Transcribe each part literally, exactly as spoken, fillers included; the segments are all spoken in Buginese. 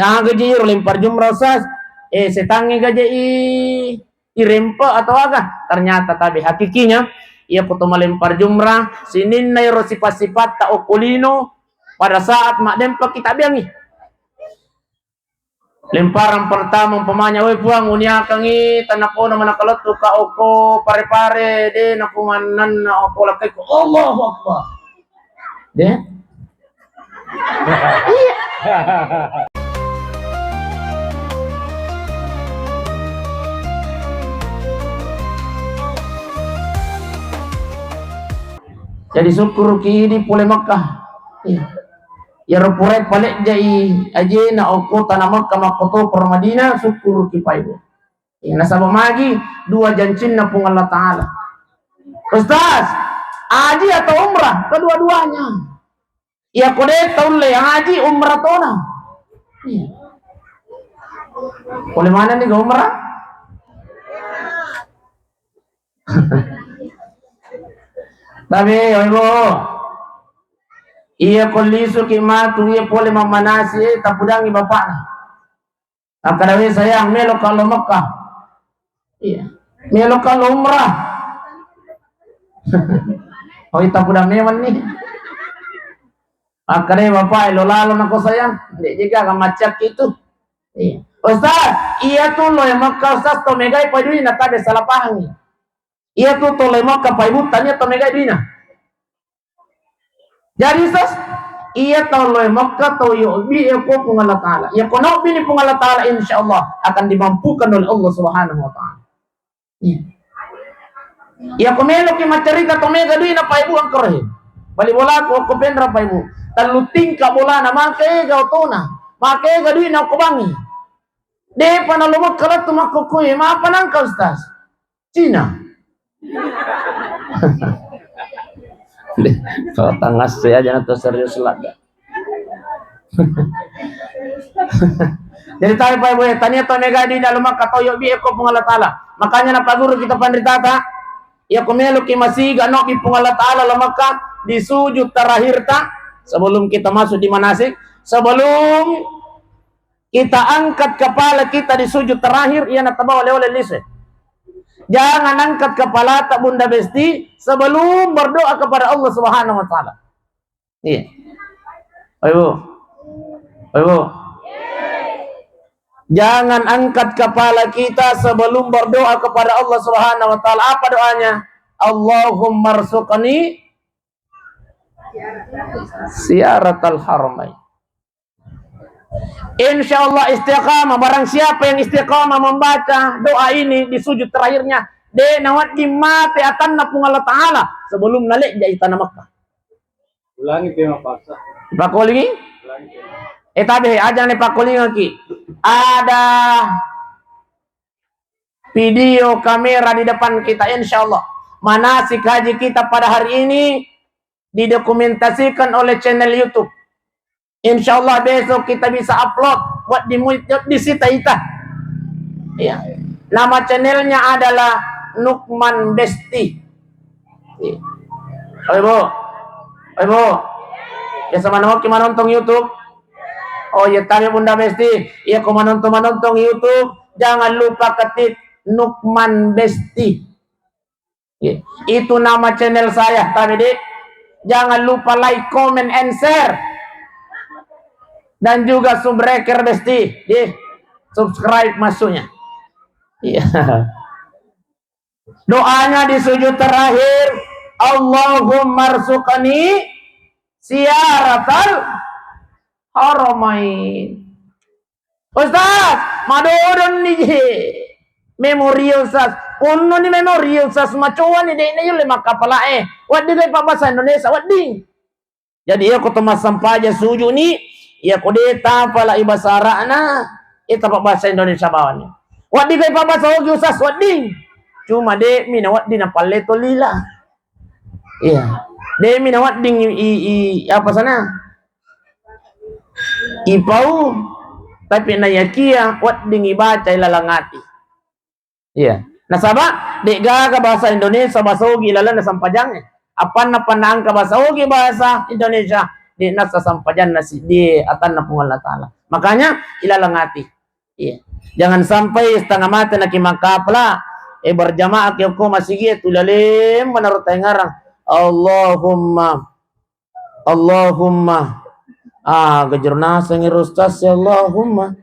Aga ji ro lempar jumrah, Ustaz? Eh, setangnge gaje i, irempe atau aga? Ternyata tabe. Hakikinya, iya ko to malempar jumrah, sininna iro sifat-sifatta okko lino, pada saat maddempa kita beangi. Lemparan pertama, umpamanya, "Woi Puang, uniakangi tanapona manakalettu ka okko Pare-Pare, de nakumannanna okko lakkaiko." Allahu Akbar. De? Iya. Jadi sukkuruki idi pole Makkah. Iya. Iyaro purae palejjai ajena okko tana Makkah makkotoparo Madinah, sukkuruki paibu. Iya, nasaba magi dua jancinna Puang Allah Ta'ala. Ustaz, haji atau umrah? Kedua-duanya. Iya, ko de taulle haji, umrah tona. Iya. Pole mana nih ke umrah? Tapi, Ibu, iya ko lisuki matu, iya pole mammanasi, eh, tapudangi bapakna. Akkada, "We sayang, melo ka lo Mekah." Iya. "Melo ka lo umrah." Oh, ita kuda memang nih. Akkada, "Bapak, lo lalo nako sayang. Dek jega akan macak itu." Iya. "Ustaz, iya tuh lo yang Mekah, Ustaz, to megai pai duina, tabe salah pahangi. Iya tuh to lo yang Mekah, pai buta, iya to megai duina." Jadi, Ustaz, iya tau loe Mekah, tau yobbi e ko Puang Allah Ta'ala. Iya ko nobbi ni Puang Allah Ta'ala, insya Allah akan dimampukan oleh Allah Subhanahu wa Ta'ala. Iya. Iya ko meloki maccarita to mega duina paibu angkorohe. Bali bolaku okko Penra paibu. Tellu tingka bolana, maka ega otona. Maka ega duina okko bangi. Depa nalo Mekah lettu makkokkoe, mapa nangka, Ustaz? Cina. Tangasse aja na to serius ladda. Jadi tabe pai boe, tania to mega di dalam Makkah, to yobbi e ko Puang Allah Ta'ala. Makanya napaguru kita panritata, iya ko meloki masiga nobbi Puang Allah Ta'ala lo Makkah di sujud terakhir ta, sebelum kita masuk di manasik, sebelum kita angkat kepala kita di sujud terakhir, iya natabawa oleh-oleh lise. Jangan angkat kepala ta Bunda Besti sebelum berdoa kepada Allah Subhanahu wa Ta'ala. Iya. Oi, Bu. Oi, Bu. Jangan angkat kepala kita sebelum berdoa kepada Allah Subhanahu wa Ta'ala. Apa doanya? "Allahumma rzuqni ziyaratal haramain." Insya Allah istiqamah. Barang siapa yang istiqamah membaca doa ini di sujud terakhirnya, de nawedding mate atanna Puang Allah Ta'ala sebelum nalejja i tanah Mekah. Ulangi, Pak Ustaz. Pakolingi? Ulangi, Pak. Eh, tabe, aja ni pakolingaki. Ada video kamera di depan kita, insya Allah. Manasik haji kita pada hari ini didokumentasikan oleh channel YouTube. Insya Allah besok kita bisa upload buat di mu-, di sita ita. Ya. Nama channelnya adalah Nukman Besti. Iya. Oi, Bu. Oi, Bu. Biasa mana oke manontong YouTube? Oh, iya, tabe Bunda Besti. Iya, ko manontong-manontong YouTube, jangan lupa ketik Nukman Besti. Iya. Itu nama channel saya, tabe, Dek. Jangan lupa like, comment, and share. Dan juga subscribe, Besti. Di subscribe maksudnya. Iya. Doanya di sujud terakhir, "Allahumma rzuqni ziyaratal haramain." Ustaz, madodonni je. Memori, Ustaz. Ponnoni memori, Ustaz. Macoani, de' na yulle makkapalae. Wedding gai pabbasa Indonesia, wedding. Jadi, iya ko to massampaja sujuni, iya ko de' tapalai basa Ara'na, iya tapabbasa Indonesia bawani. Wedding gai pabbasa Ogi, Ustaz, wedding. Cuma de' mi na wedding na palle to lila. Iya. De' mi na wedding i, i, i, apa sana? Ipau, tapi naiyakia wedding ibaca ilalang ati. Iya. Nasaba, de' gaga bahasa Indonesia, bahasa Ogi ilalenna sampajangnge. Apanna, panna engka bahasa Ogi, bahasa Indonesia, de' nassa sampajanna siddie atanna Puang Allah Ta'ala. Makanya ilaleng ati. Iya. Jangan sampai setengah mati naki makapla, eh, berjamaah ki okko masigi, eh, tulalem menurut tengarang. Allahumma, Allahumma. Ah, gejur naseng Ustaz, ya Allahumma.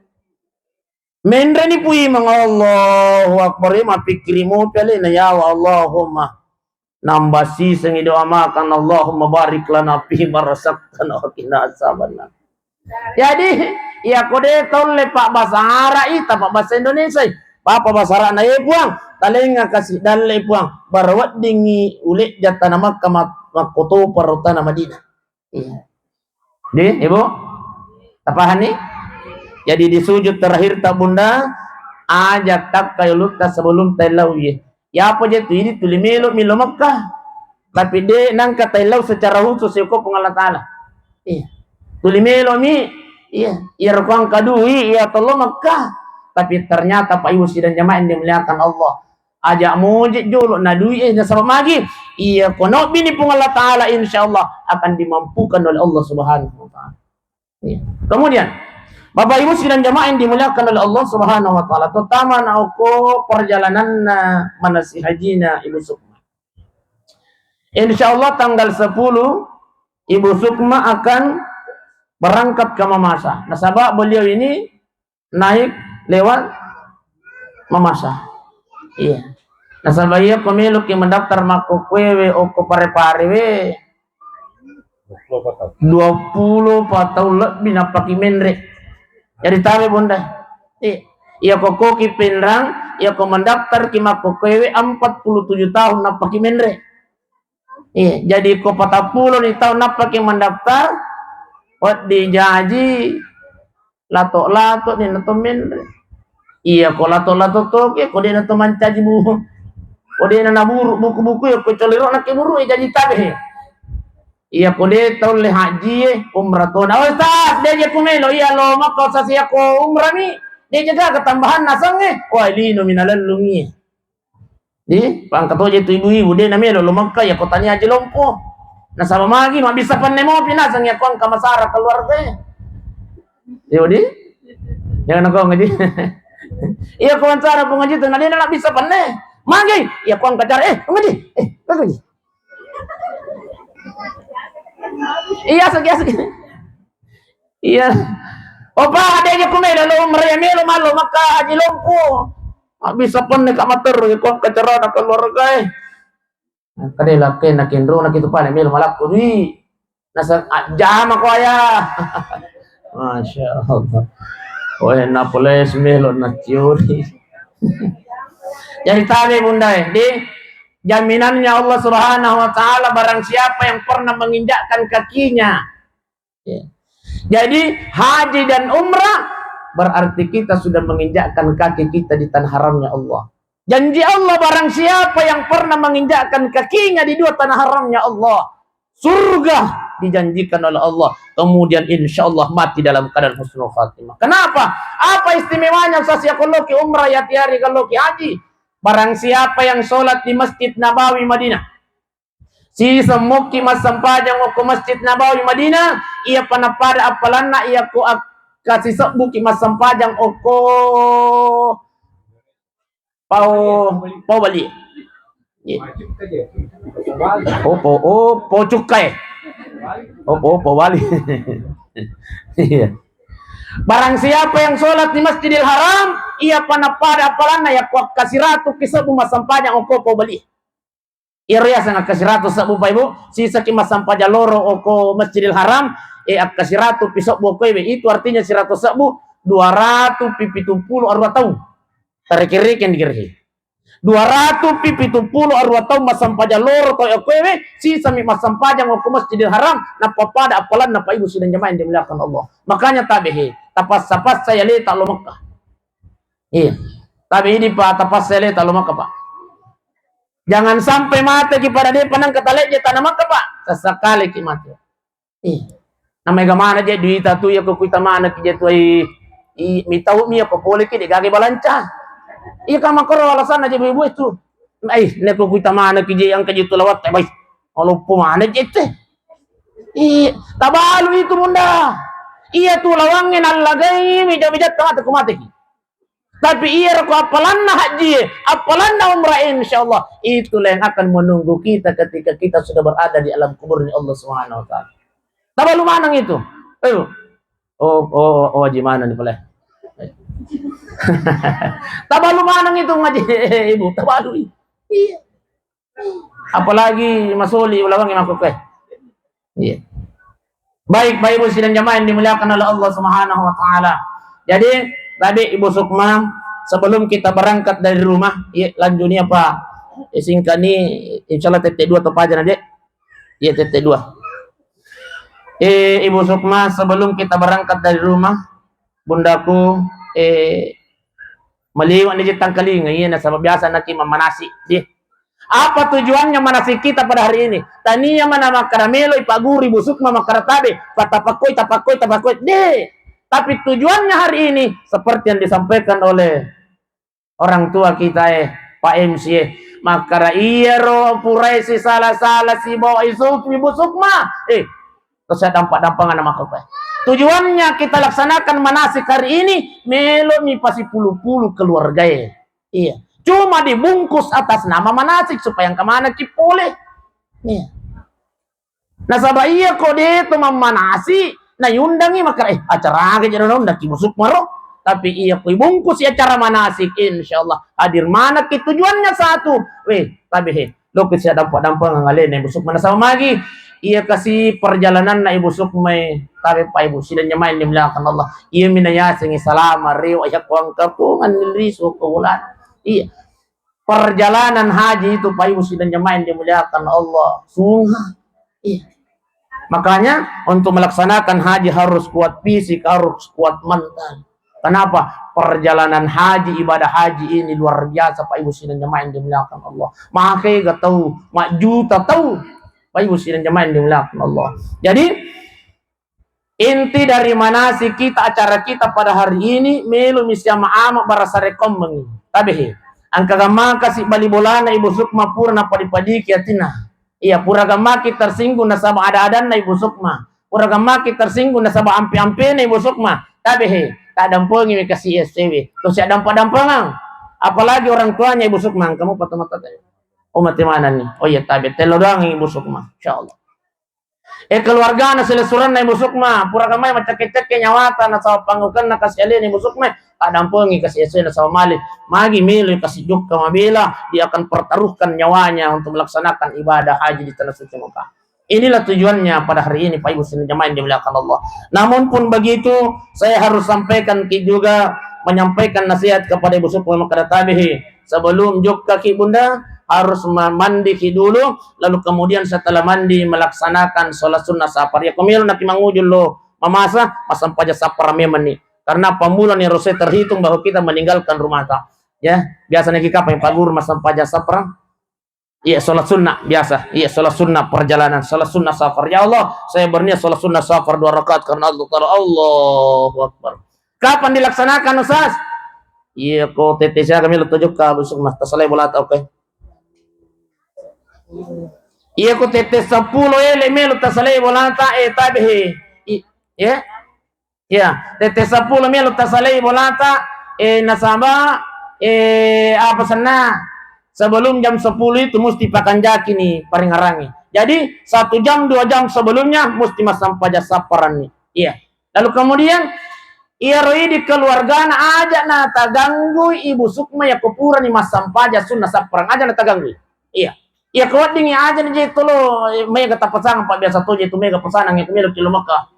Menreni pui meng Allahu Akbar, eh, mapikkiri mopi alena yawa Allahumma. Nambah sisengngi doa makan, Allahumma barik lana fi ma razaqtana wa qina azabannar. Jadi, iya ko de taulle pabbasa Ara'i, tapabbasa Indonesia i. Papa basa Ara'na, eh, Puang, talenga kasi dalle, Puang. Bara weddingngi ulejja tana Makkah mak-, makkotoparo tana Madinah. Iya. Di, Ibu? Tapahanni? Jadi di sujud terakhir ta Bunda, aja takkai ulutta sebelum taillau ye. Yapa je tu idi tuli melo mi lo Mekah. Tapi de nangka taillau secara khusus ya ko Puang Allah Taala. Iya. Tuli melo mi, iya, iya rokong kadui, iya tolo Mekah. Tapi ternyata Pak Ibu sidang jamaah yang dimuliakan Allah, aja moje jolo na dui, eh, nasaba magi, iya ko nobbini Puang Allah Taala, insya Allah akan dimampukan oleh Allah Subhanahu wa Taala. Iya. Kemudian, Bapak Ibu sidang jamaah yang dimuliakan oleh Allah Subhanahu wa Taala, terutama naoko perjalananna manasik hajina Ibu Sukma. Insya Allah tanggal sepuluh Ibu Sukma akan berangkat ke Mamasa. Nasaba beliau ini naik lewat Mamasa. Iya. Nasaba iya ko meloki mendaftar makkokkoewe okko Pare-Pare we, dua puluh empat tahun lebih nappaki menre. Jadi tabe Bunda. Iya. Iya ko koki Pinrang, iya ko mendaftar ki makkokkoewe empat puluh tujuh tahun nappaki menre. Iya, jadi ko patappulo ni taung nappaki mendaftar, wedding jaji, lato-lato ni nato menre. Iya, ko lato-lato toke, ko de nato mancaji bu-, ko de na naburu buku-buku ya, ko coliro nake buru ya jaji tabe. Iya, ko de taulle haji e, umrah tona. Oh, Ustaz, de je ku melo, iya lo Makkah, Ustaz, iya ko umrah mi, de je gaga tambahan nasengnge. Wah, lino mi nalellungi. Di, pangka toje tu ibu-ibu, de na melo lo Makkah, ya ko tania aja lompo. Nasaba magi, mabbissa penne mopi naseng ya ko engka masara keluarga e. Yo, di? Jangan kau ngaji. Iya, ko wawancara pengaji tu, na de na bisa penne. Magi, ya ko engka cara, eh, pengaji. Eh, pengaji. Iya, segi, segi. Iya. Opa, de je ku melo lo umrah, ya melo malo Makkah haji lompo. Mabbissa penne ka materru, ko engka carana keluarga e. Engka de lakke na kenro na kitu pale melo malakko dui. Nasa ajama ko aya. Masya Allah. Weh, na poles melo na ciuri. Jadi tabe Bunda e, di jaminannya Allah Subhanahu wa Taala, barang siapa yang pernah menginjakkan kakinya. Ya. Jadi haji dan umrah berarti kita sudah menginjakkan kaki kita di tanah haramnya Allah. Janji Allah, barang siapa yang pernah menginjakkan kakinya di dua tanah haramnya Allah, surga dijanjikan oleh Allah. Kemudian insya Allah mati dalam keadaan husnul khatimah. Kenapa? Apa istimewanya Ustaz ya koloki umrah ya tiari koloki haji? Barang siapa yang sholat di Masjid Nabawi Madinah, siseng mokki massempajang okko Masjid Nabawi Madinah, iya pa napada appalanna iya ko ak-, kasisebbuki massempajang okko pau, pau bali. Iya. Oh, pau, oh, pau cukkai. Oh, pau, pau bali. Iya. Barang siapa yang sholat di Masjidil Haram, iya pa napada appalanna iya ko akkasiratu kisebbu massempajang okko pau bali. Iyaro yaseng akkasiratu sebbu, Pak Ibu, sisaki massempajang loro okko Masjidil Haram, e, akkasiratu pi sebbu okko ewe, itu artinya siratu sebbu, dua ratu pi pitu pulo arua taung. Tarekeng-rekeng dikirahi. Dua ratu pi pitu pulo arua taung massempajang loro tau okko ewe, sisami massempajang okko Masjidil Haram, nappa pada appalanna Pak Ibu sidang jamaah yang dimuliakan Allah. Makanya tabe he, tapassa-passa ya leta lo Mekah. Iya. Tapi idi pa tapassa leta lo Mekah, Pak. Jangan sampai mate ki pada depa nangka talejje tana Mekah, Pak. Sesekali ki mate. Iya. Namega mana je duita tu ya ko kuita mana ki je tu ai, i, mitau mi apa pole ki de gaga balanca. Iya ka makoro alasanna je bue-bue tu. Ai, ne ko kuita mana ki je yang ka je tu lawat, bai. Maloppo mana je te. Iya, tabalu itu Bunda. Iya tu lawangnge nallagai meja-mejatta mate ko mateki. Tapi iyaro ko appalanna hajjie, appalanna umrah, insyaallah itulah yang akan menunggu kita ketika kita sudah berada di alam kuburnya Allah Subhanahu wa taala. Tabalu maneng itu. Ayo. Oh, oh, oh, Haji mana nih, boleh? Tabalu maneng itu ngaji, Ibu, tabalu. Iya. Apalagi masoli ulawang yang aku, eh. Iya. Baik, Bapak Ibu sidang jamaah yang dimuliakan oleh Allah Subhanahu wa taala. Jadi, tadi Ibu Sukma, sebelum kita berangkat dari rumah, iya, lanjutnya apa? Eh, singkat ni, insyaallah tette dua atau apa aja, Dek? Iya, tette dua. Eh, Ibu Sukma, sebelum kita berangkat dari rumah, bundaku, eh, maliwa ni jettang kalinga, iya, nasaba biasa naki mammanasi, di. Apa tujuannya manasik kita pada hari ini? Tania mana makkada melo ipagguru Ibu Sukma makkada tabe, patapakkoi, tapakkoi, tapakkoi. De. Tapi tujuannya hari ini seperti yang disampaikan oleh orang tua kita, eh, Pak M C, eh. Makkada iyaro purai sisala-sala sibawa Isu-, Ibu Sukma. Eh, terus saya dampak-dampangan sama kau, eh. Tujuannya kita laksanakan manasik hari ini, melo mi pasipulu-pulu keluarga, eh. Iya. Cuma dibungkus atas nama manasik supaya engka maneng ki pole. Iya. Nasaba iya ko de to mammanasi, naiundangi makkada, eh, acara aga jero naundang ki Ibu Sukma ro. Tapi iya ko ibungkus acara manasik, insyaallah hadir maneng ki, tujuannya satu. Weh, tabe he. Lo ki sia dampak-dampangan alena Ibu Sukma nasaba magi. Iya kasi perjalananna Ibu Sukma, eh, tabe Pak Ibu sidang jamaah yang dimuliakan Allah. Iya mina yasengi salama, riwa, iya ko angkapungan, risu, ko bulan. Iya. Perjalanan haji itu, Pak Ibu sidang jamaah yang dimuliakan Allah, sungguh. Iya. Makanya, untuk melaksanakan haji harus kuat fisik, harus kuat mental. Kenapa? Perjalanan haji, ibadah haji ini luar biasa, Pak Ibu sidang jamaah yang dimuliakan Allah. Makkega tau, makjuta tau, Pak Ibu sidang jamaah yang dimuliakan Allah. Jadi, inti dari manasik kita, acara kita pada hari ini, melo mi siama-ama barasa rekommengi. Tabe he. Angka gammaka si bali bolana Ibu Sukma pura napadi-padiki atinna. Iya, pura gammaki tersinggung nasaba ada-adanna Ibu Sukma. Pura gammaki tersinggung nasaba ampe-ampena Ibu Sukma. Tabe he. Taddampengi mi kasi S C W. Terus ya dampa-dampengang. Apalagi orang tuanya Ibu Sukma, kamu patama tata. Oh, mate manenni. Oh iya, tabe. Tello doang Ibu Sukma. Insyaallah. Eh, keluargana silessurenna Ibu Sukma, pura gamai maccakke-cakke nyawata nasaba pangngukenna kasi alena Ibu Sukma, taddampengi kasi S C W nasaba male, magi melo kasi jokka mabela, dia akan pertaruhkan nyawanya untuk melaksanakan ibadah haji di tanah suci Mekah. Inilah tujuannya pada hari ini, Pak Ibu sidang jamaah yang dimuliakan Allah. Namun pun begitu, saya harus sampaikan ki juga, menyampaikan nasihat kepada Ibu Sukma makkada tabe he. Sebelum jokka ki Bunda, harus ma-, mandi ki dulu, lalu kemudian setelah mandi melaksanakan sholat sunnah safar. Ya, ko melo naki mangujung lo mamasa, massampaja safar memang ni. Karena pammulani harus terhitung bahwa kita meninggalkan rumah ta. Ya, biasa naki kapang pagguru massampaja safar. Iya, sholat sunnah biasa. Iya, sholat sunnah perjalanan, sholat sunnah safar. Ya Allah, saya berniat sholat sunnah safar dua rakaat karena Allah Taala. Allahu Akbar. Kapan dilaksanakan, Ustaz? Iya, ko tette siaga melo to jokka Ibu Sukma, tasalai bolata, oke. Iya, ko tette seppulo ele melo tasalai bolata, eh, tabe he. I-, ya. Ya, tette seppulo melo tasalai bolata, eh, nasaba, eh, apa senna? Sebelum jam sepuluh itu mesti pakanjaki ni paringarangi. Jadi, satu jam, dua jam sebelumnya mesti massampaja sapparanni. Iya. Lalu kemudian, iyaro idi keluargana aja na taganggui Ibu Sukma ya ko purani massampaja sunna sapparang, aja na taganggui. Iya. Iya, ko weddingngi aja ni je tolo, eh, mega tapasang, Pak, biasa to je tu mega pasanang itu melo kilo Mekah.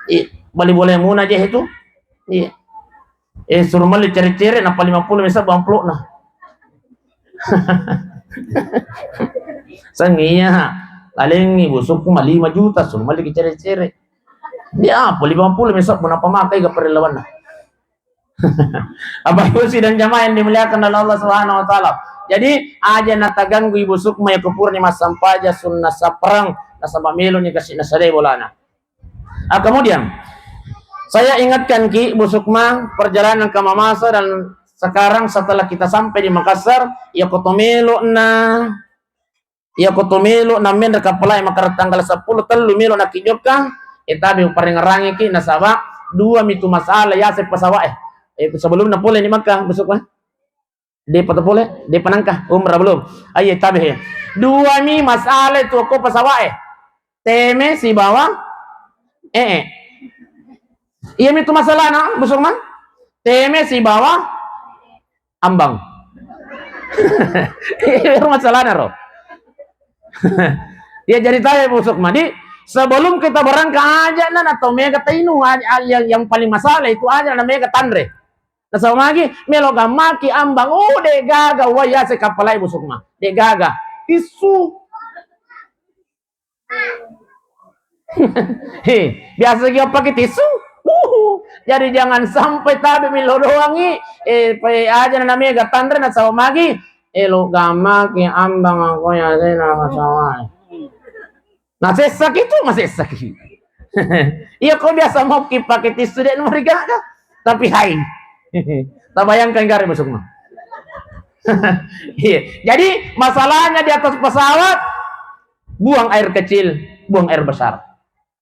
Iya, bali boleh muna je itu. Iya. Eh, suruh meli cere-cere, napa lima puluh mesa bang puluh nah. Sang iya, lalengi Ibu Sukma lima juta, suruh meli cere-cere. Dia apa lima puluh mesa, napa makai ga perlawan nah. Bapak Ibu sidang jamaah yang dimuliakan oleh Allah Subhanahu wa Ta'ala. Jadi, aja na taganggui Ibu Sukma ya ko purani massampaja sunna sapparang, nasaba melo ni kasi nasalai bolana. Ah, kemudian, saya ingatkan ki, Ibu Sukma, perjalanan ke Mamasa dan sekarang setelah kita sampai di Makassar, ya ko to melo na Iya ko to melo na menre kapalae makkada tanggal seppulo tellu melo naki jokka, E, tabe uparengerangiki nasaba dua mitu masalah yase pesawat e. E, sebelumna pole ni Makkah, besok, eh. Depa to pole, depa nangka umrah belum. Ayo tabe he. Dua mi masalah itu ko pesawat e. Teme sibawa ee. Iya mitu masalahna, busuk ma. Teme sibawa ambang. Iya masalahna ro. Ya jadi tabe busuk ma. Di sebelum kita berangkat aja na atau mega tainu aja, yang, yang paling masalah itu aja na mega tanre. Nasaba magi melo gammaki ambang, oh, de gaga wai yase kappalai busuk ma. De gaga. Tisu. He, biasa lagi pakai tisu. Uhu. Jadi jangan sampai tabe melo doangi, eh, pe aja na mega tanre nasaba magi, eh, lo gammaki ambang aku ya saya nama sawai. Nah, sessaki tu, masessaki. Iya, kau biasa mau ki pakai tisu dek nomor tiga kan? Tapi hai. Tabayangkan gare masuk mah. Iya. Jadi masalahnya di atas pesawat, buang air kecil, buang air besar.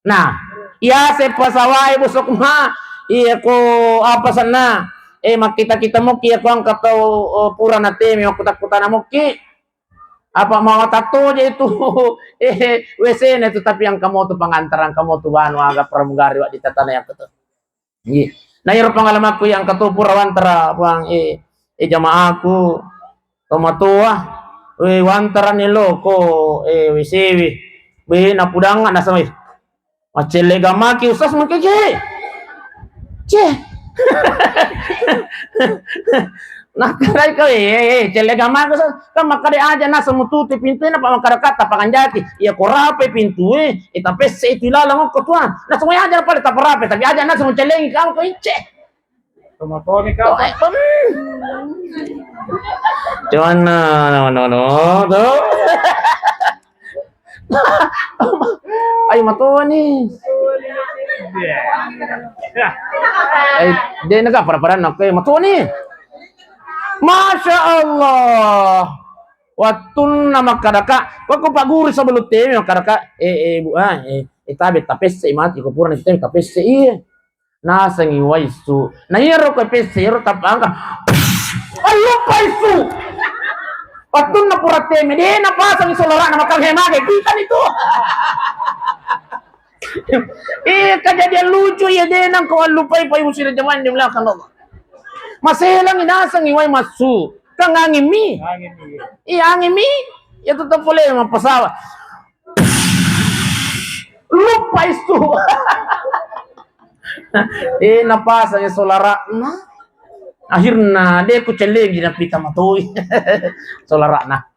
Nah, iya se pesawat busuk mah, iya ko apa sana, eh, mak kita kita mau ki, iya ko angkat tau, eh, pura natemi, aku tak kutana mau ki, apa mau tatto je itu, eh, W C-na itu, tapi engka moto pengantar, engka moto banu aga pramugari wa di tatana yang ketu. Iya. Nah, iro pengalamanku yang ketu pura wantara, Bang, eh, eh, jamaahku, tomatoa, we wantara ni lo ko, eh, W C W. Be, napudanga nasama, eh. Maccelle gamaki usas mengke je. Ceh. Nakkarai kau, eh, eh, eh, celle gamaki usas. Kan makkada aja naseng mututu pintu, napa makkada kata panganjaki. Iya ko rapai pintu, eh, eh, tapesse itu ilalang ko tua. Naseng aja pada taparapai, tapi aja naseng mucellengi kau ko icce. Tomatomi kau. Cuman, no, no, no, tuh. Ai, matoni. Ai, de naga para-para nak, eh, matoni. Masya Allah. Wattunna makkadaka, wakku Pak Guru sebelum temi makkadaka, eh, eh, Bu, ah, eh, eh, tabe tapesse mati, ko pura ni temi tapesse, iya. Nasengi wai su. Na iyaro ko pesse iyaro tappa angka. Allupai su. Wattunna pura teme, de napasangi solarana, maka he mage, kita ni tu. Iya, kejadian lucu ya, de nang ko allupai, pai musira jamaah di belakang Allah. Maselangi nasengi wai massu. Kan angin mi. Iya, angin mi. Ya tetap boleh mappasala. Lupa itu. Eh, napasangi solarana. Akhirna de ku cellengi napita matoi. Solarana.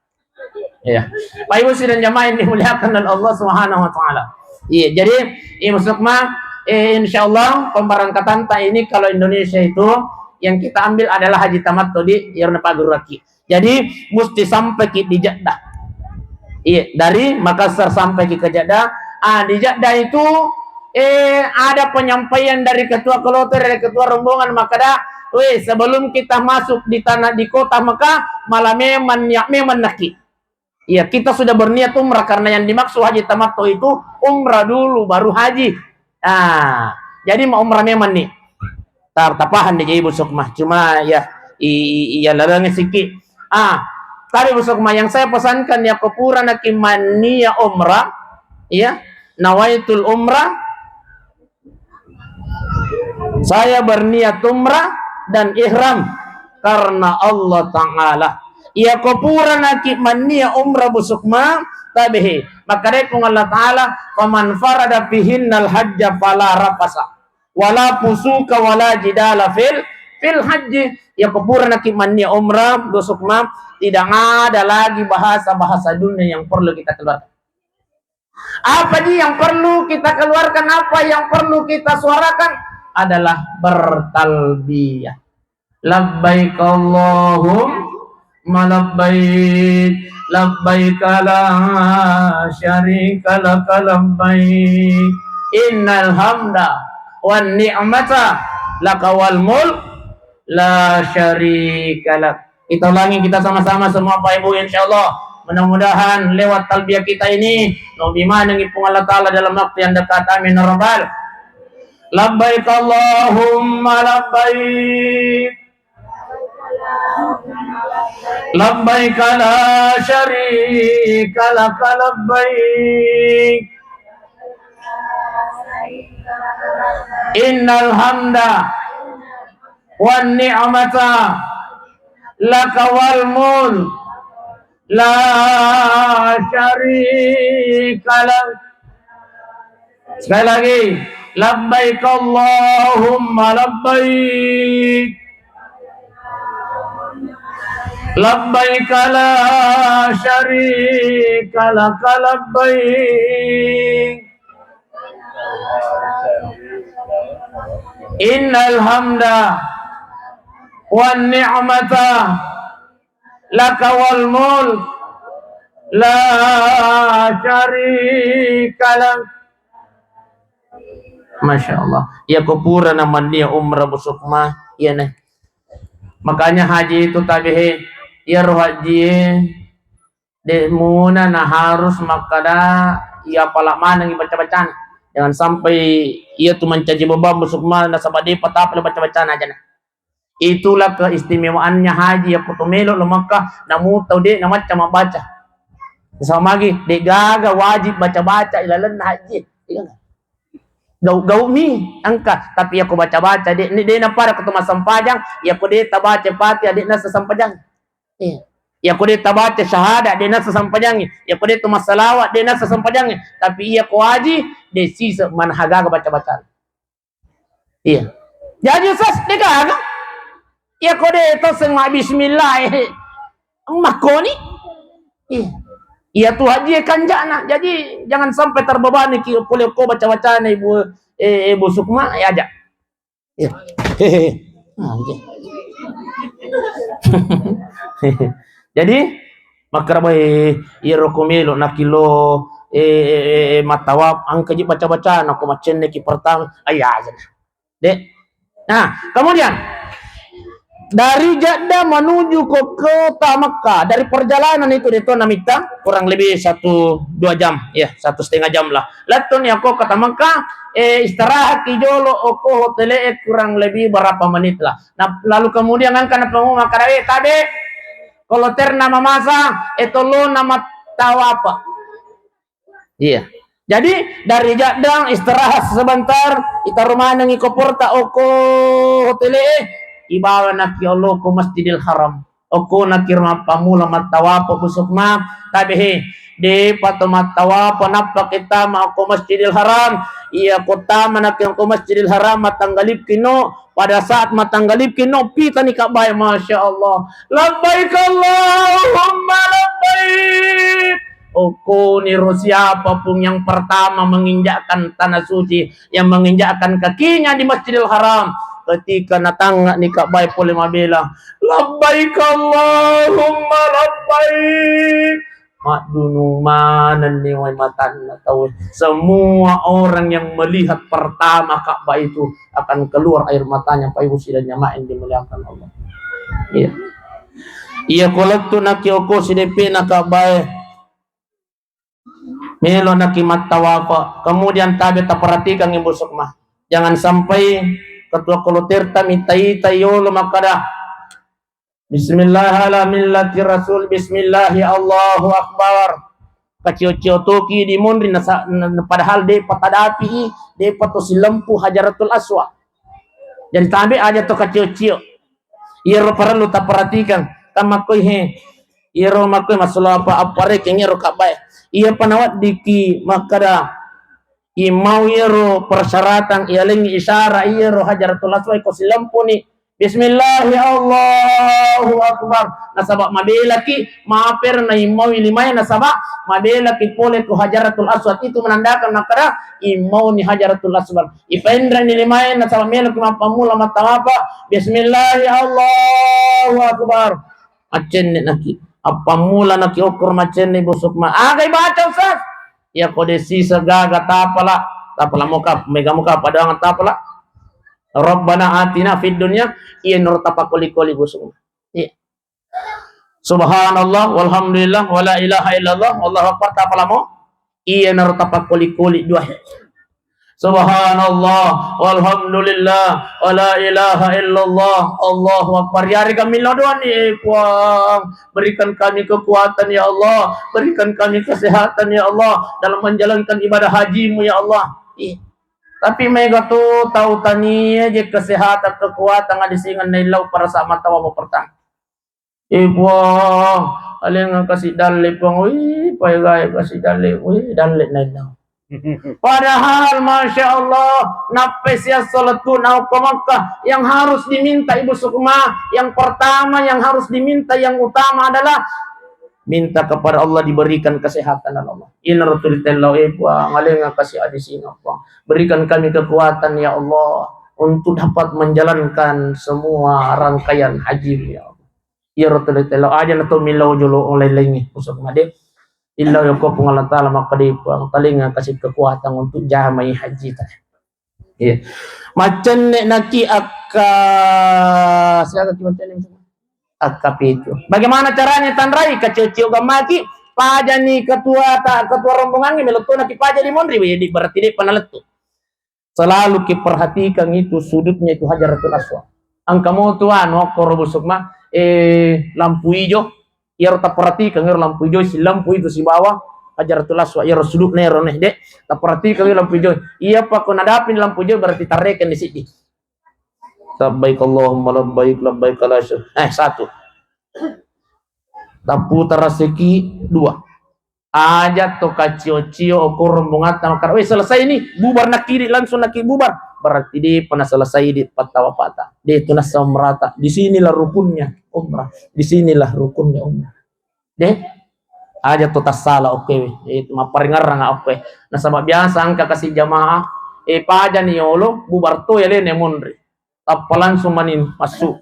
Iya. Pak Ibu sidang jamaah yang dimuliakan oleh Allah Subhanahu wa Ta'ala. Iya, jadi, iya, maksud ma, eh, insya Allah pemberangkatan ta ini kalau Indonesia itu yang kita ambil adalah haji tamattu di, ya, Pak Guru Raki. Jadi, musti sampai ki di Jeddah. Iya, dari Makassar sampai ki ke Jeddah. Ah, di Jeddah itu, eh, ada penyampaian dari ketua kloter, dari ketua rombongan, makkada, "Weh, sebelum kita masuk di tanah, di kota Mekah, malah memang niat memang naki." Iya, kita sudah berniat umrah karena yang dimaksud haji tamattu itu umrah dulu baru haji. Ah, jadi mau umrah memang nih. Tar-, tapahan deh, jadi busuk mah. Cuma ya, i-, i-, iya, lalengnya sikit. Ah, tadi busuk mah yang saya pesankan ya, ko pura naki mannia umrah, ya, nawaitul umrah, saya berniat umrah dan ihram karena Allah Ta'ala. Iya, ko pura naki mannia umrah busuk mah, tabehe. Maka dai Puang Allah Ta'ala, "Faman farada fihinnal hajja fala rafasa." Wala fusuka wala jidala fil, fil haji. Ya, ko pura naki mannia umrah, busuk ma, tidak ada lagi bahasa-bahasa dunia yang perlu kita keluarkan. Apa ji yang perlu kita keluarkan, apa yang perlu kita suarakan adalah bertalbiyah. Labbaik Allahumma labbaik, labbaik la syarika laka labbaik, innal hamda wan ni'mata laka wal mulk la syarika lak. Kita ulangi kita sama-sama semua Pak Ibu, insyaallah. Mudah-mudahan lewat talbiyah kita ini, naobbi manengngi Puang Allah Ta'ala dalam waktu yang dekat. Amin ya rabbal. Labbaik Allahumma labbaik. Labbaik la syarika laka labbaik. Innal hamda wan ni'mata laka wal mulk la syarika lak. Sekali lagi, labbaik Allahumma labbaik. Labbaik la syarika laka labbaik. Innal hamda wan ni'mata laka wal mulk la syarika lak. Masya Allah. Iya ko pura na mannia umrah, Bu Sukma, iya ne. Makanya haji itu tabe he, iya ro haji e, de muna na harus makkada iya pala manengngi baca-bacana. Jangan sampai iya tu mancaji beban, Bu Sukma, nasaba de patapala baca-bacana aja na. Itulah keistimewaannya haji, yakko to melo lo Makkah, namu tau de namacca mabbaca. Sama magi, de gaga wajib baca-baca ilalenna haji. Iya nggak? Gau-gau mi engka, tapi yakko baca-baca de, de napada ko to massampajang, yakko de tabaca Fatihah de nasa sampajang. Iya. Yakko de tabaca syahadat de nasa sampajang. Yakko de to massalawat de nasa sampajang. Tapi yakko haji de sise manhagaga baca-baca. Iya. Jaji Ustaz, de gaga. Iya ko de to seng ma bismillah, eh. Makkoni. Iya. Iya tu haji e kanjana. Jadi jangan sampai terbebani ki pole ko baca-bacana Ibu, eh, Ibu Sukma, ya aja. Iya. Hehehe. Nah, iya. Jadi, makkarabai iyaro ko melo nakilo, eh, eh, eh, eh, mattawaf, engka ji baca-bacana ko maccenneki pertama, ayya aja. Dek. Nah, kemudian dari Jeddah menuju ke kota Mekah, dari perjalanan itu de to namitta kurang lebih satu dua jam, ya, satu setengah jam lah. Lettu ni okko kota Mekah, eh, istirahat ki jolo okko hotel e kurang lebih berapa menit lah. Nah, lalu kemudian engka na pengumuman makkada, eh, tabe, kalau terna mamasa, eh, tolona mattawapa. Iya. Jadi dari Jeddah istirahat sebentar, itaro manengngi koporta okko hotel e, ibawa naki Allah ko Masjidil Haram. Okko naki ro mappammula mattawapa, Bu Sukma, tabe he, depa to mattawapa nappa ke tama okko Masjidil Haram. Iya ko tama naki okko Masjidil Haram matanggalipki no, pada saat matanggalipki no pitani Ka'bah e, Masya Allah. Labbaik Allahumma labbaik. Okkoniro siapapun yang pertama menginjakkan tanah suci, yang menginjakkan kakinya di Masjidil Haram, ketika natangnga ni Ka'bah e pole mabela, labbaik Allahumma labbaik. Maddunu manenni wai matanna tau. Semua orang yang melihat pertama Ka'bah itu akan keluar air matanya, Pak Ibu sidang jamaah yang dimuliakan Allah. Iya. Iya ko lettu naki okko sidepena Ka'bah e. Melo naki mattawafa. Kemudian tabe taperhatikan Ibu Sukma. Jangan sampai ketua kloterta mita-ita yolo makkada, Bismillah ala millati Rasul, Bismillahi Allahu Akbar. Kacio-cio toki di monri nasa-, n-, n-, padahal depa tadapi i, depa to silempu Hajaratul Aswad. Jadi tabe aja to kacio-cio. Iyaro parellu taperhatikan. Kan makkoi he. Iyaro makkoi masalah apa, apa rekeng iyaro Ka'bah e. Iya panawaddiki makkada imau iyaro persyaratan, iyalengngi isyarat iyaro Hajaratul Aswad ko silempuni. Bismillahi Allahu Akbar. Nasaba mabelaki, maper na imaui limae nasaba mabelaki pole ko Hajaratul Aswad. Itu menandakan makkada imauni Hajaratul Aswad. Ipaenreni limae nasaba meloki mappammula mattawapa. Bismillahi Allahu Akbar. Maccenne naki. Appammula naki okko maccenne, Bu Sukma. Aga ibaca, Ustaz? Iya ko de sisa gaga tapala, tapala moka, mega moka padangan tapala. Rabbana atina fid dunya, iya noro tapakoli-koli, Bu Sukma. Iya. Subhanallah, walhamdulillah, wala ilaha illallah, wallahu akbar, tapalamo. Iyanaro tapakkoli-koli duae. Subhanallah, walhamdulillah, wala ilaha illallah, Allahu akbar. Yarega millau doani, eh Puang, berikan kami kekuatan ya Allah, berikan kami kesehatan ya Allah dalam menjalankan ibadah hajimu ya Allah. Ih. Tapi mega tu tau tania je kesehatan, kekuatan, adisingeng naillau pada saat matawa pertama. Eh Puang, alengeng kasi dalle Puang, wih, paegae kasi dalle, wih, dalle nainau. Padahal Masya Allah, nappai siasso lettu naokko Makkah, yang harus diminta Ibu Sukma, yang pertama yang harus diminta, yang utama adalah minta kepada Allah diberikan kesehatan oleh Allah. Inaro tuli tellau, eh Puang, alengeng kasi adisingeng Puang. Berikan kami kekuatan ya Allah untuk dapat menjalankan semua rangkaian haji ya Allah. Iyaro tuli tellau aja na to millau jolo lain-laingnge. Usuk made. Illau yako Puang Allah Ta'ala makkeda Puang, talinga kasih kekuatan untuk jamai haji ta. Iya. Macenne naki akka, siapa ki macenne? Akka pitu. Bagaimana caranya tanrai? Kacio-cio gammaki, pajani ketua ta, ketua rombongannya meletona ki paja di monri, berarti dia pernah letu. Selalu kiperhatikan itu sudutnya itu Hajaratul Aswad. Engka mo tu anu, okkoro busuk ma, eh, lampu ijo. Iyaro taperhatikan iyaro lampu ijo, si lampu itu sibawa Hajaratul Aswad, iyaro sudutna iyaro neh, dek. Taperhatikan iyaro lampu ijo. Iya pa ko nadapi lampu ijo berarti tareken di sidi. Labbaik Allahumma labbaik, labbaik la syar-, eh, satu. Taputara seki, dua. Aja to kacio-cio okko rombongatta makkeda, "Weh, selesai ini, bubar nakiri, langsung naki bubar." Berarti de pernah selesai di pattawa pata. De tu nassa umrata. Di sinilah rukunnya umrah. Di sinilah rukunnya umrah. De aja to tassala oke we. Eh, mapparingerrang oke. Nasaba biasa engka kasi jamaah, eh, pajani yolo, bubar to ya lene monri. Tappa langsung mani massu.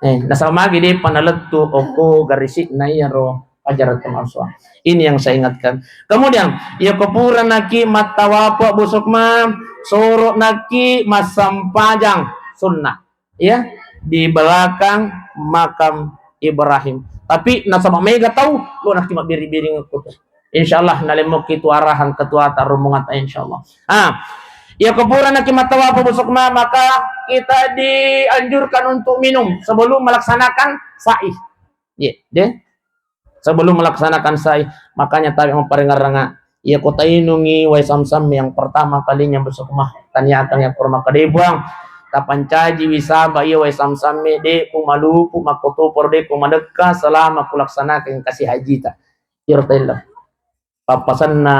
Eh, nasaba magi depa nalettu okko garisi'na iyaro Hajaratul Aswad. Ini yang saya ingatkan. Kemudian, iya ko pura naki mattawafu busuk ma, soro naki massempajang sunnah. Ya, di belakang makam Ibrahim. Tapi nasaba mega tau, lo naki mabbiri-biring okko tu. Insyaallah nalemmoki tu arahan ketua ta rombongatta insyaallah. Ah, iya ko pura naki mattawafu busuk ma, maka kita dianjurkan untuk minum sebelum melaksanakan sa'i. Ye, deh. Sebelum melaksanakan sa'i, makanya tabe mapparingerranga. Iya ko tainungi wai samsam yang pertama kalinya busuk ma, taniakan yang kurma kade Puang. Tapancaji wisaba iya wai samsam de ku malupu makkotoporo de ku madekka selama kulaksanakan kasi hajita. Iyaro taello. Pappasenna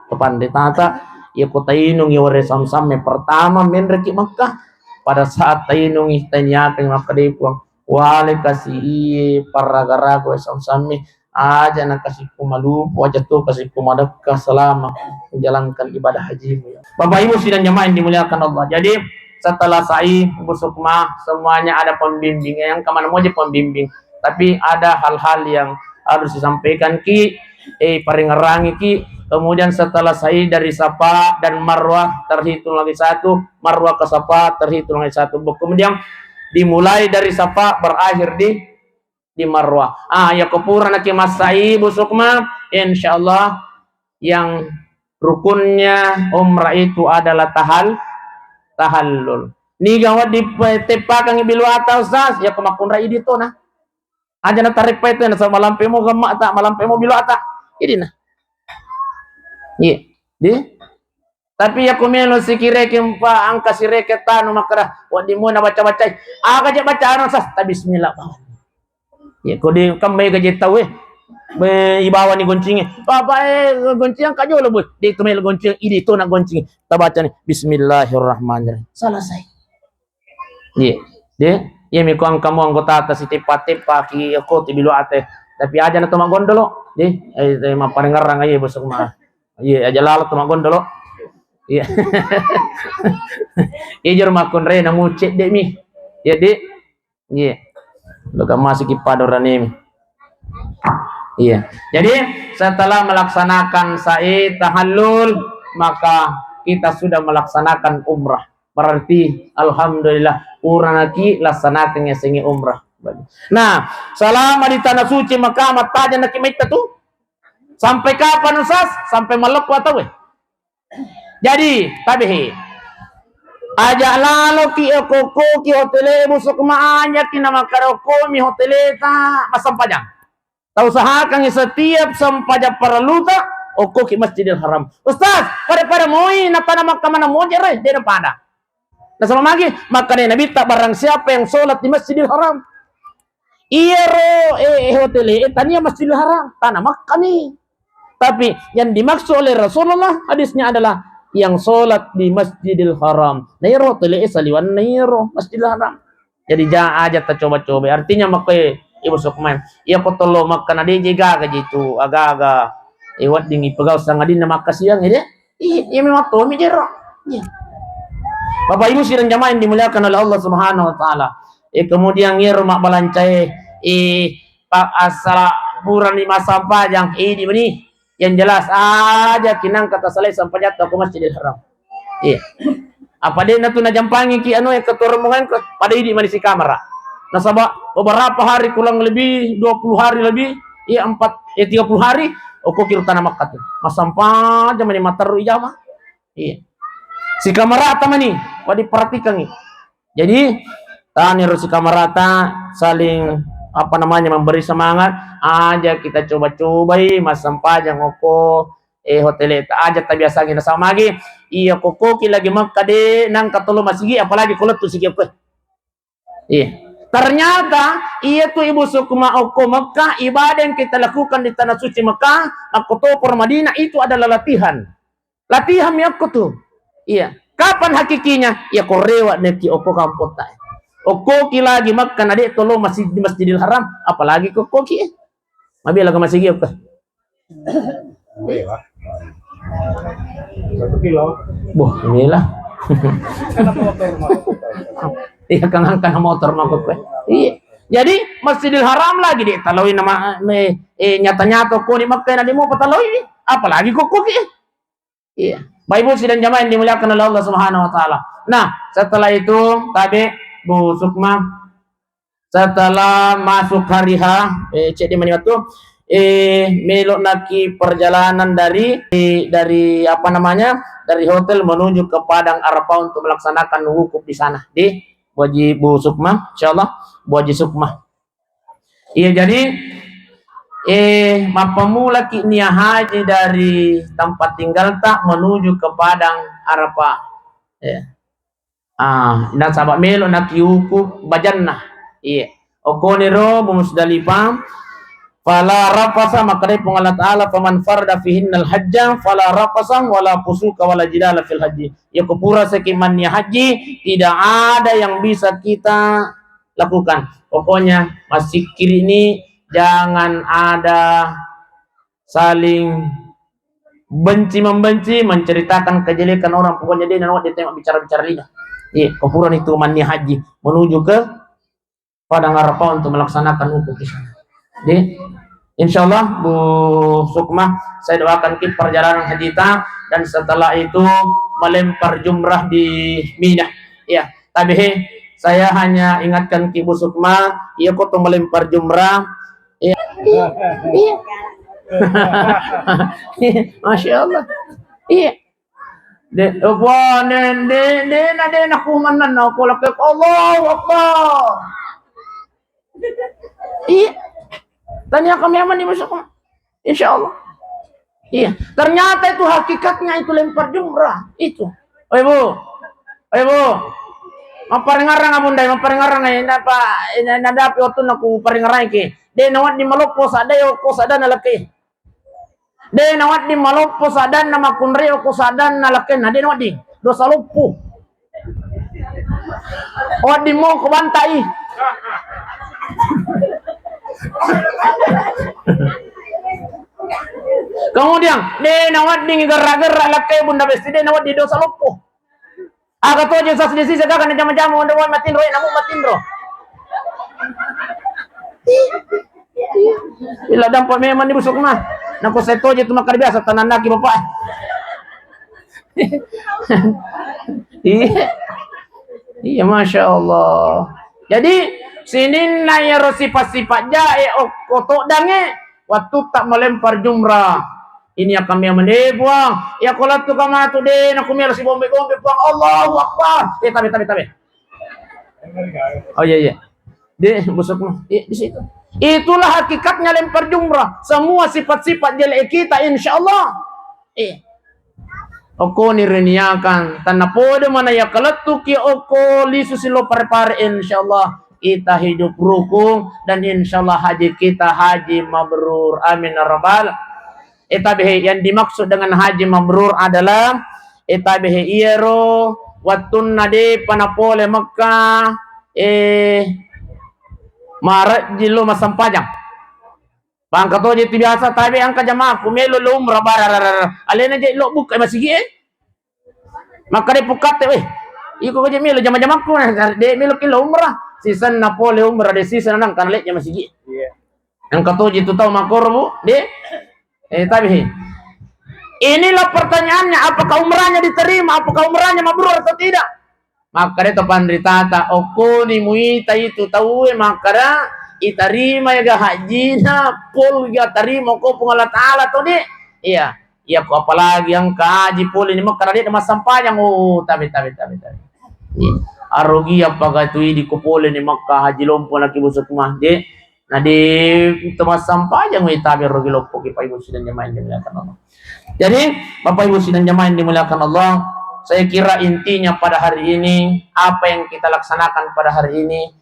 to panritata, iya ko tainungi ware samsamme pertama menreki Makkah, pada saat tainungi taniakan makkeda Puang, wale kasi iye parraga-raga ware samsamme, aja na kasi ku malupu, aja to kasi ku madekka selama menjalankan ibadah hajimu ya. Bapak Ibu sidang jamaah yang dimuliakan Allah. Jadi setelah sa'i busuk ma, semuanya ada pembimbing. Yang kemana mau aja pembimbing. Tapi ada hal-hal yang harus disampaikan ki, eh, paringerangi ki. Kemudian setelah sa'i dari Safa dan Marwah terhitung lagi satu, Marwah ke Safa terhitung lagi satu. Kemudian dimulai dari Safa berakhir di di Marwah. Ah, iya ko pura naki massa'i busuk ma, insyaallah yang rukunnya umrah itu adalah tahal-, tahallul. Niga wedding pe-, teppakangngi biluata, Ustaz? Iya ko makkunrai idi tona. Aja na tareppai tu, nasaba malampe mo gemma ta, malampe mo biluata. Idina. Iya. Di? Tapi iya ko melo sikireke mpa angka sireke tanu makkeda, wedding mo nabaca-bacai. Aga je bacana, Ustaz? Ta bismillah bawang. Iya ko de kan mega je tau e. Be, ibawani goncinge. Bapak e, goncing angka jolo, boy. De tu melo goncing, idi tona goncing. Tabacani bismillahirrahmanirrahim. Selesai. Iya, de. Iya mi ko angka mo anggota ta siteppa-teppa ki ko ti biluate. Tapi aja na to maggondolo. De, eh, eh, mapparingerrang aja busuk ma. Iya, aja lalo to maggondolo. Iya. Iya jero makkunrai na mucedde mi. Iya, de. Iya. Lo kan masih ki padorane mi. Iya. Jadi setelah melaksanakan sa'i tahallul, maka kita sudah melaksanakan umrah. Berarti alhamdulillah pura naki laksanakan yasengnge umrah. Nah, selama di tanah suci Mekah, mattajang naki maitta tu. Sampai kapan, Ustaz? Sampai malekko atau eh? Jadi, tabehe. Aja laloki okko-okkoki hotele, Bu Sukma, ajaki na makkada okkomi hoteleta massempajang. Tausahakangngi setiap sempajang parelluta, okkoki Masjidil Haram. Ustaz, pada-pada moi na tanah Makkah mana mojere, de' na pada. Nasaba magi, makkadai Nabitta, barang siapa yang sholat di Masjidil Haram. Iyaro, eh, eh, hotele, eh, tania Masjidil Haram, tanah Makkah mi. Tapi yang dimaksud oleh Rasulullah hadisnya adalah yang sholat di Masjidil Haram. Na iyaro hotele, eh, saliwanna iyaro Masjidil Haram. Jadi ja-, aja tacoba-coba. Artinya makkoe, Ibu Sukma, iya ko tollo Makkah na de' je gaga je tu, aga-aga. Eh, wedding ipegau sangadinna makkasiang, eh, de'? Iya, iya memang tommi jero. Iya. Bapak Ibu sidang jamaah yang dimuliakan oleh Allah Subhanahu wa Ta'ala. Eh, kemudian iyaro mabbalancae, eh, pa-, assala purani massempajang, eh, idi meni. Yang jelas aja kinangka tasalai sempajatta ko Masjidil Haram. Iya. Apa de' na tu najampangiki anu e, ketua rombongan ko, pada idi mani sikamara. Nasaba beberapa hari, kurang lebih dua puluh hari lebih, iya, empat, eh, tiga puluh hari, okkoki ro tanah Makkah tu. Massempajang mani matteru ijama. Iya. Sikamarata mani, pada perhatikangi. Jadi, taniro sikamarata saling, apa namanya, memberi semangat. Aja kita coba-cobai massempajang okko, eh, hoteleta. Aja tabiasangi nasaba magi, iya kokkoki lagi Makkah de' nangka tollo masigi, apalagi ko lettu sigi okko. Iya. Ternyata, iya tu Ibu Sukma, okko Mekah, ibadah yang kita lakukan di tanah suci Mekah, makko topor Madinah, itu adalah latihan. Latihan mi okko tu. Iya. Kapan hakikinya? Iya, ko rewa neki okko kampotta. Okkoki lagi Mekah na de' tollo masjid, di Masjidil Haram, apalagi kokkoki. Mabela ke masigi okko. Iya, Pak. Satu kilo. Boh, inilah. Iya, kang angkana motor mako koe. Iya. Jadi, Masjidil Haram lagi de' taloi nama, me, eh, nyata-nyata ko di Makkah na de' mo pataloi, apalagi kokkoki. Iya. Bapak Ibu sidang jamaah yang dimuliakan oleh Allah Subhanahu wa Ta'ala. Nah, setelah itu, tabe, Bu Sukma, setelah masuk hari H, eh, cek di mana waktu, eh, melo naki perjalanan dari, dari, apa namanya, dari hotel menuju ke Padang Arafah untuk melaksanakan wukuf di sana. Di Bu Haji, Bu Sukma, insyaallah, Bu Haji Sukma. Iya, jadi, eh, mappamulaki niat haji dari tempat tinggalta menuju ke Padang Arafah. Ya. Ah, nasaba melo nakiuku bajanna. Iya. Okkoniro Bu Musdalifah, fala rafasa, makkedai Puang Allah Ta'ala, "Faman farada fihinnal hajja fala rafasa wala fusuka wala jidala fil haji." Ya, ko pura seki mannia haji, tidak ada yang bisa kita lakukan. Pokoknya, massikkiri ini jangan ada saling benci membenci, menceritakan kejelekan orang. Pokoknya de' nawedding tema bicara-bicara lino. Iya, ko purani tu mannia haji menuju ke Padang Arafah untuk melaksanakan wukuf di sana. Jadi, insyaallah, Bu Sukma, saya doakan ki perjalanan hajita dan setelah itu melempar jumrah di Mina. Iya, tabe he, saya hanya ingatkan ki Bu Sukma, iya ko to melempar jumrah. Iya. Iya. Iya. Masya Allah. Iya. De', apa, de', de', de', na, de', na, kumanna, na, ko lakke, Allahu Akbar. Iya. Tania kami aman di masuk. Insya Allah. Iya. Ternyata itu hakikatnya itu lempar jumrah. Itu. Oi, Bu. Oi, Bu. Mapparengarang, Abundai, mapparengarang, eh, napa, eh, nadapi waktu naku parengarang ki. De' nawaddi maloppo sadai, okko sadana lakke. De' nawedding maloppo sadanna makkunrai okko sadanna lakkenna, de' nawedding. Dosa loppo. Wedding mo ko bantai. Kemudian, de' nawedding gerra-gerra lakkai Bunda Besti, de' nawedding, dosa loppo. Aga toje sas desi sega kana jama-jama wonro wai matinro, eh, namu matinro. Ila dampa memang ni busuk mah. Nako saya toje tu makan biasa tanah naki bapak. Iya. Iya, Masya Allah. Jadi, Sininna iyaro sifat-sifat jae okko toddangnge, wattutta melempar jumrah. Ini akan mia mende, Puang. Iya ko lettu ka matu de na ku melo sibombe-bombe, Puang. Allahu Akbar. Eh, tabe, tabe, tabe. Oh iya, iya. De, busuk mah. Iya, di situ. Itulah hakikatnya lempar jumrah. Semua sifat-sifat jelek kita, insya Allah. Iya. Okkoni riniakan, tanna podo mana ya kalettuki okko lisu silo pare-pare, insyaallah kita hidup rukun dan insyaallah haji kita haji mabrur. Amin ya rabbal. Eh, tabe he, yang dimaksud dengan haji mabrur adalah, eh, tabe he, iyaro wattunna de pana pole Mekka, eh, marajji lo massempajang. Pangka toje tu biasa, tabe angka jamaahku melo lo umrah barararara. Alena je lo buka masigi e. Makkeda pukkatte, "Weh, iko ko je melo jama-jamakku, nah, de melo ki lo umrah." Sisenna pole umrah de sisenna nang kana le jama masigi. Iya. Angka toje tu tau makkoro, Bu, de. Eh, tabe he. Inilah pertanyaannya, apakah umrahnya diterima, apakah umrahnya mabrur atau tidak? Makkeda to panritata, okkoni muita itu tauwe makkeda, itarima ega hajjina, pol ga tarima ko Puang Allah Taala to, de. Iya, iya ko apalagi angka haji pole ni Mekka, de massampajang. Oh, tabe, tabe, tabe, tabe. Iya. Arogi apa ga tu idi ko pole ni Mekka haji lompo laki busuk mah, de. Nah, di tempat sampajang witabe rogi loppo ki, Bapak Ibu sidang jamaah yang dimuliakan Allah. Jadi, Bapak Ibu sidang jamaah yang dimuliakan Allah, saya kira intinya pada hari ini, apa yang kita laksanakan pada hari ini,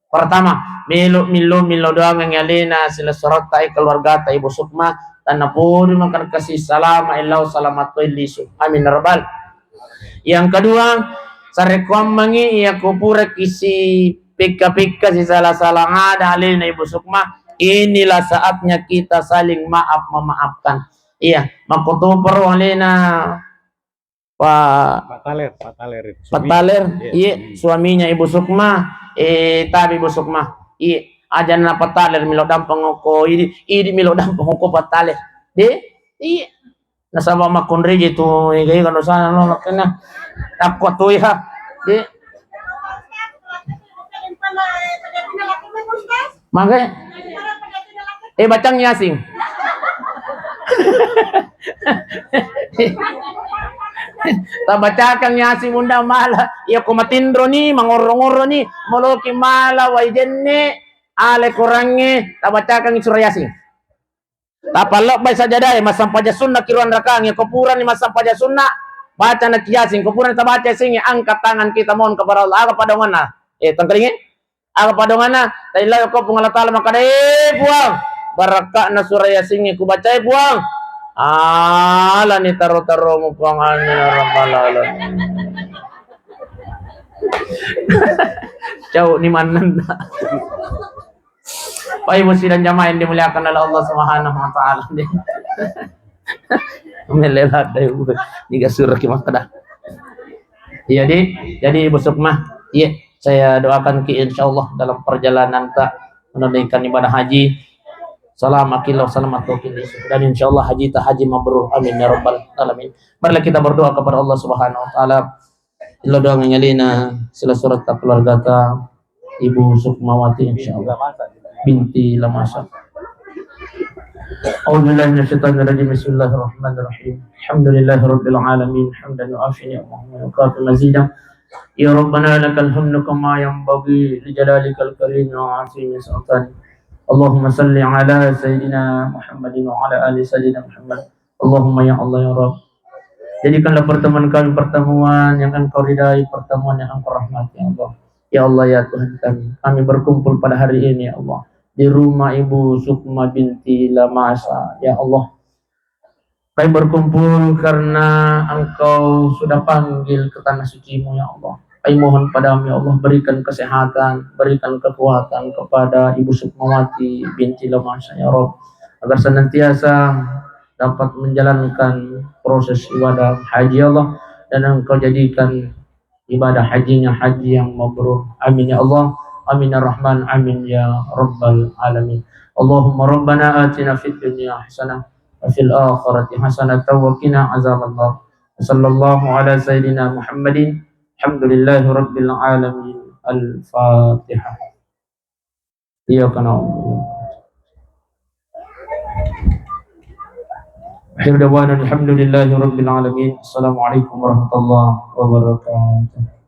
pertama, melo, melo, melo doang yang alena sila sorota, eh, keluarga ta Ibu Sukma, tanna puri makan kasih salama, elau salamat to lisu. Amin ya rabbal. Yang kedua, sarekkuammengngi iya ko pura kisi pekka-pekka sisala-sala ada alena Ibu Sukma, inilah saatnya kita saling maaf memaafkan. Iya, makkotoparo alena Pak Pak Taler, Pak Taler. Pak Taler, iya, suaminya Ibu Sukma, eh, tabe Ibu Sukma, iya, aja na Pak Taler milo dampeng ko idi, idi milo dampeng ko Pak Taler. De, iya. Nasaba makkunreje tu ega-ega dosana lo nakkenna. Akko tu iya. De. Mangke? Eh, bacang Yasin. Tabacakang Yasin undang mala. Iya ko matinro ni, mangorro-ngorro ni, moloki mala wai jenne, ale korangnge, tabacakang surah Yasin. Tapallebbai sajadae, massampajang sunna ki ruang rakangnge, ko purani massampajang sunna, baca na ki Yasin, ko purani tabaca Yasin, angkat tangan kita mohon kepada Allah. Aga padonganna? Eh, tengkalingi? Aga padonganna? Taillau ko Puang Allah Taala makkeda, "Eh, Puang, barakka'na surah Yasin ku bacai, Puang." Alani taro-taromu, Puang, amin ya rabbal alamin. Cau ni mannenna. Bapak Ibu sidang jamaah yang dimuliakan oleh Allah Subhanahu wa Ta'ala. Melelat deh, Bu. Niga surah ki makkeda. Iya, di. Jadi, Ibu Sukma, iya, saya doakan ki, insya Allah, dalam perjalanan ta menunaikan ibadah haji, salama kilo, selamat toki. Dan insya Allah haji ta haji mabrur. Amin ya rabbal alamin. Marilah kita berdoa kepada Allah Subhanahu wa Ta'ala. Ilo doang ngalina sila surat ta keluarga ta Ibu Sukmawati, insya Allah, binti Lamasa. أعوذ بالله من الشيطان الرجيم. بسم الله الرحمن الرحيم. الحمد لله رب العالمين. حمدا يوافي نعمه ويكافئ مزيده. يا ربنا لك الحمد كما ينبغي لجلالك الكريم وعظيم سلطانك. اللهم صل على سيدنا محمد وعلى آل سيدنا محمد. Allahumma ya Allah ya Rabb, jadikanlah pertemuan kami pertemuan yang Engkau ridai, pertemuan yang Engkau rahmati, ya Allah. Ya Allah, ya Tuhan kami, kami berkumpul pada hari ini, ya Allah, di rumah Ibu Sukma binti Lamasa, ya Allah. Kami berkumpul karena Engkau sudah panggil ke tanah suci-Mu, ya Allah. Kami mohon padamu, ya Allah, berikan kesehatan, berikan kekuatan kepada Ibu Sukmawati binti Lamasa, ya Rabb, agar senantiasa dapat menjalankan proses ibadah haji, ya Allah, dan Engkau jadikan ibadah hajinya haji yang mabrur. Amin ya Allah. Amin ya Rahman. Amin ya Rabbal Alamin. Allahumma Rabbana atina fid dunya hasanah wa fil akhirati hasanah wa qina azabannar. Wa sallallahu ala sayyidina Muhammadin. Alhamdulillahi Rabbil Alamin. Al-Fatihah. Iyyaka na'budu. Akhir da'wana alhamdulillahi rabbil alamin. Assalamualaikum warahmatullahi wabarakatuh.